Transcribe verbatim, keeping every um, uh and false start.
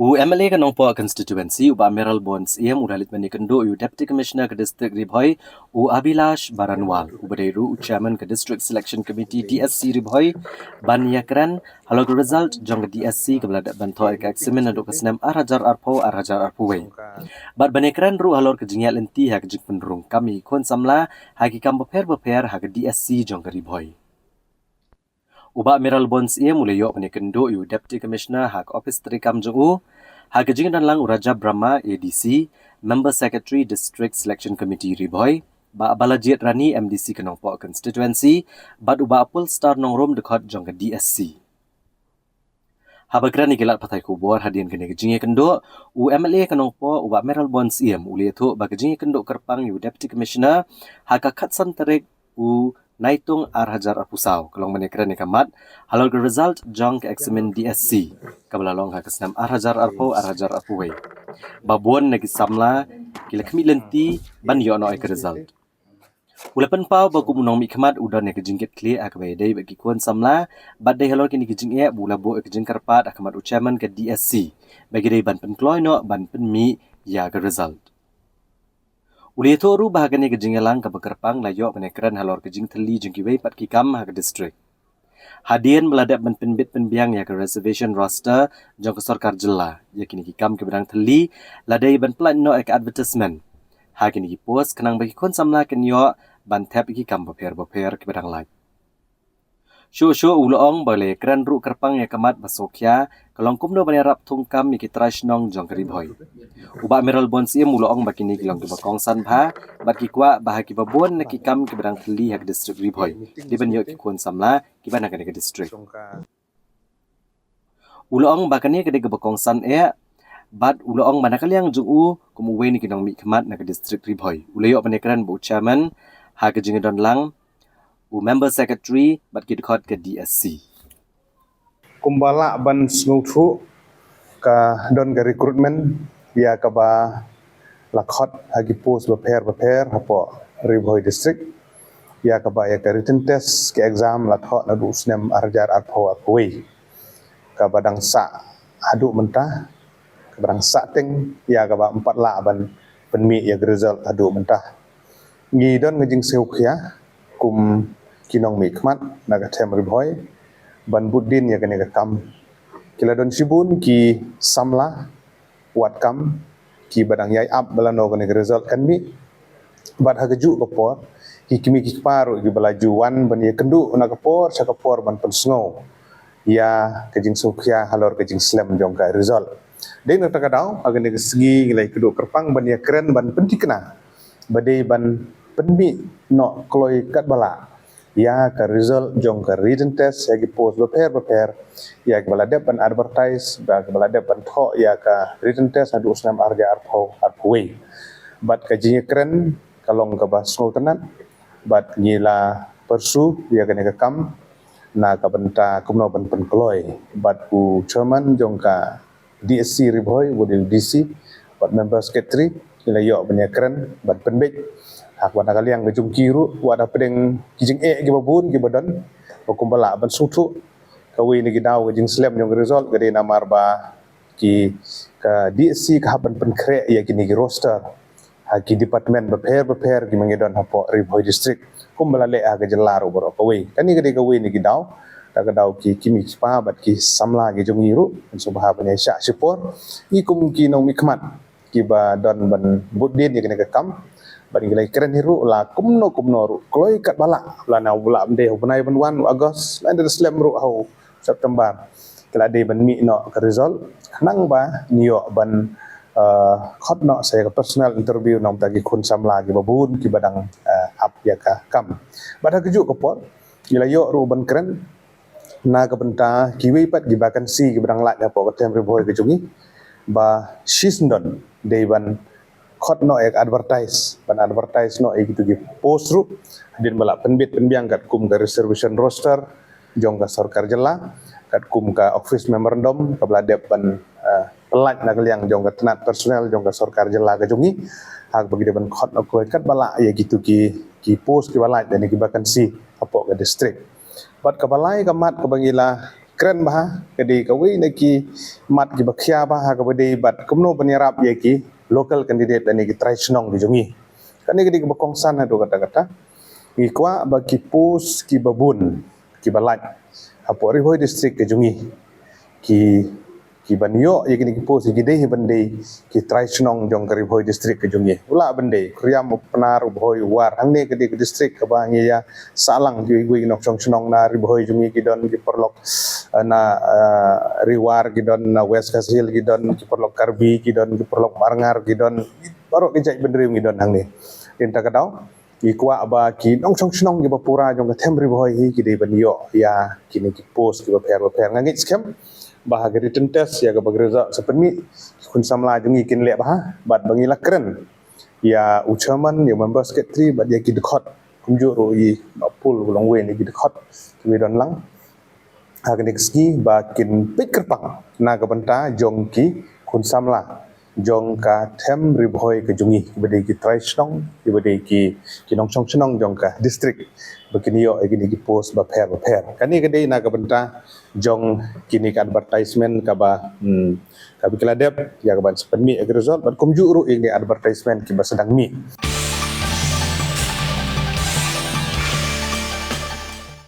U M L A ka Nongpoh Constituency, u Bah Mayralborn Syiem, u la leit ban ïakynduh ïa u Deputy Commissioner ka District Ri Bhoi, u Abhilash Baranwal, uba dei ruh u Chairman ka District Selection Committee, D S C Ri Bhoi, ban ïakren halor ka result jong ka D S C kaba la dep ban thoh ïa ka examen naduh ka snem ar hajar arphew, ar hajar arphew wei. Bad ban ïakren ruh halor ka jingïaid lynti ha ka jingpynrung kam ïa ki khun samla ha ki kam bapher bapher ha ka D S C jong ka Ri Bhoi. U Bah Mayralborn Syiem u la ïoh ban ïakynduh ïa u Deputy Commissioner ha ka ophis treikam jong u, ha ka jingdon lang u Raja Brahma, A D C, Member Secretary District Selection Committee Ri Bhoi, Bah Balajied Rani, M D C ka Nongpoh Constituency, bad u Bah Polestar Nongrum, dkhot jong ka D S C. Haba kren ïa ki lad pathai khubor hadien kane ka jingïakynduh, u M L A ka Nongpoh, u Bah Mayralborn Syiem, u la ïathuh ba ka jingïakynduh kyrpang ïa u Deputy Commissioner ha ka khatsan tarik u Naitung ar hajar arphew saw, ka long ban ïakren ïa ka mat halor ka result jong ka examen D S C kaba la long ha ka snem ar hajar arphew, ar hajar arphew wei, ba bun na ki samla ki la khmih lynti ban ïoh noh ïa ka result. U la pynpaw ba kum u nongmihkhmat u don ïa ka jingkitkhlieh ha kaba ïadei bad ki khun samla, bad dei halor kine ki jingeh ba u la buh ïa ka jingkyrpad ha khmat u Chairman ka D S C ba ki dei ban pynkloi noh ban pynmih ïa ka result. U la ïathuh ruh ba ha kane ka jingïalang kaba kyrpang la ïoh ban ïakren halor ka jingthylli jong kiwei pat ki kam ha ka district. Hadien ba la dep ban pynbit pynbiang ïa ka reservation roster jong ka sorkar jylla, ïa kine ki kam kiba dang thylli la dei ban pyllait noh ïa ka advertisement ha kine ki post khnang ba ki khun samla kin ïoh ban thep ïa ki kam bapher bapher kiba dang lait. Shuh shuh u la ong ba la ïakren ruh kyrpang ïa ka mat ba sngewkhia ka long kumno ban ïarap thungkam ïa ki trai shnong jong ka Ri Bhoi. U Bah Mayralborn Syiem u la ong ba kine ki long kiba kongsan bha bad ki kwah ba ha kiba bun na ki kam kiba dang thylli ha ka district Ri Bhoi, dei ban ïoh ki khun samla kiba na kane ka district. U la ong ba kane ka dei kaba kongsan eh, bad u la ong ba na ka liang jong u kum uwei na ki nongmihkhmat na ka district Ri Bhoi, u la ïoh ban ïakren bad u Chairman ha ka jingdon lang u Member Secretary bad ki dkhot ka D S C. Kumba lah ban sngewthuh, ka don ka recruitment ïa kaba la khot ha ki post bapher bapher hapoh Ri Bhoi District, ïa kaba ïa ka written test, ka exam la thoh naduh u snem ar hajar arphew arphew wei, kaba dang sah haduh mynta, kaba dang sah teng, ïa kaba ym pat lah ban pynmih ïa ka result haduh mynta. Ngi don ka jingsngewkhia kum ki nongmihkhmat na ka them Ri Bhoi ban bud dien ïa kane ka kam. Ki la don shibun ki samla wad kam kiba dang ïai ap ba lano kane ka result kan mih. Bad ha kajuh ka por, ki kmie ki kpa ruh kiba la ju wan ban ïakynduh na ka por sha ka por ban pynsngew ïa ka jingsngewkhia halor ka jingslem jong ka result. Dei na kata ka daw, ha kane ka sngi ngi la ïakynduh kyrpang ban ïakren ban pynthikna ba dei ban pynmih noh kloi katba lah ïa ka result jong ka written test ïa ki post bapher bapher, ïa kiba la dep ban advertise, ba kiba la dep ban thoh ïa ka written test naduh u snem ar hajar arphew arphew wei. Bad ka jingïakren ka long kaba sngewtynnat, bad ngi la pursue ïa kane ka kam na ka bynta kumno ban pynkloi. Bad u Chairman jong ka D S C Ri Bhoi, u dei u D C bad Member Secretary, ki la ïoh ban ïakren bad pynbeit. Ha kaba na ka liang ka jong ki ruh, wat hapdeng ki jingeh kiba bun kiba don, ba kumba lah ban sngewthuh, kawei na ki daw ka jingslem jong ka result ka dei namar ba ki, ka D S C ka hap ban pynkhreh ïa kine ki roster ha ki department bapher bapher kiba ngi don hapoh Ri Bhoi District, kumba la leh ha ka jylla ruh baroh kawei. Kane ka dei kawei na ki daw, da ka daw ki kmie ki kpa bad ki samla ki jong ngi ruh, kan sngewbha ban ïa shah shipor, ngi kum ki nongmihkhmat kiba don ban bud dien ïa kane ka kam. Bad ngi la ïakren hi ruh la kumno kumno ruh, kloi katba lah, lano ba lah, ym dei ha u bnai ban wan u August, lada slem ruh ha u September, ki la dei ban mih noh ka result, khnang ba ngi ïoh ban, eh, khot noh sa ïa ka personal interview na ka bynta ki khun samla kiba bun kiba dang, eh, ap ïa ka kam. Bad ha kajuh ka por, ngi la ïoh ruh ban kren na ka bynta kiwei pat ki vacancy kiba dang lait hapoh ka them Ri Bhoi ka jong ngi, ba shisyndon dei ban khot noh ïa ka advertise, ban advertise noh ïa kito ki post ruh, hadien ba la pynbit pynbiang katkum ka reservation roster jong ka sorkar jylla, katkum ka office memorandum kaba la dep ban, eh, pyllait na ka liang jong ka tnat personnel jong ka sorkar jylla ka jong ngi, ha kaba ki dei ban khot noh kloi katba lah ïa kito ki, ki post kiba lait, lane ki vacancy hapoh ka district. Bad kaba lai ka mat kaba ngi la kren bha, ka dei kawei na ki mat kiba khia bha ha kaba dei bad kumno ban ïarap ïa ki local candidate lane ki trai shnong ki jong ngi. Kane ka dei kaba kongsan haduh katta-katta. Ngi kwah ba ki post kiba bun, kiba lait hapoh Ri Bhoi District ka jong ngi, ki, ki ban ïoh ïa kine ki post ki dei hi ban dei ki trai shnong jong ka Ri Bhoi District ka jong ngi. U Lah ban dei, u Riam, u Pnar, u Bhoi, u War. Hangne ka dei ka district kaba ngi ïa sah lang kiwei kiwei ki nongshong shnong na Ri Bhoi jong ngi, ki don ki paralok, eh, na, eh, Ri War, ki don na West Khasi Hills, ki don ki paralok Karbi, ki don ki paralok Marngar, ki don baroh ki jaitbynriew ngi don hangne. Te kata ka daw ngi kwah ba ki nongshong shnong kiba pura jong ka them Ri Bhoi hi ki dei ban ïoh ïa kine ki post kiba pher ba pher. Nga ngeit skhem ba ha ka written test ïa kaba ka result sa pynmih, ki khun samla jong ngi kin leh bha bad ba ngi la kren ïa u chairman, ïa u member secretary bad ïa ki dkhot, kumjuh ruh ïa u Nongpul, u Longwei, ïa ki dkhot kiba don lang. Ha kane ka sngi ba kin peit kyrpang na ka bynta jong ki khun samla jong ka them Ri Bhoi ka jong ngi, kiba dei ki trai shnong, kiba dei ki, ki nongshong shnong jong ka district, ba kin ïoh ïa kine ki post ba pher ba pher. Kane ka dei na ka bynta jong kine ka advertisement kaba, hmm, kaba ki la dep ïa kaban sa pynmih ïa ka result bad kumjuh ruh ïa kine advertisement kiba sa dang mih.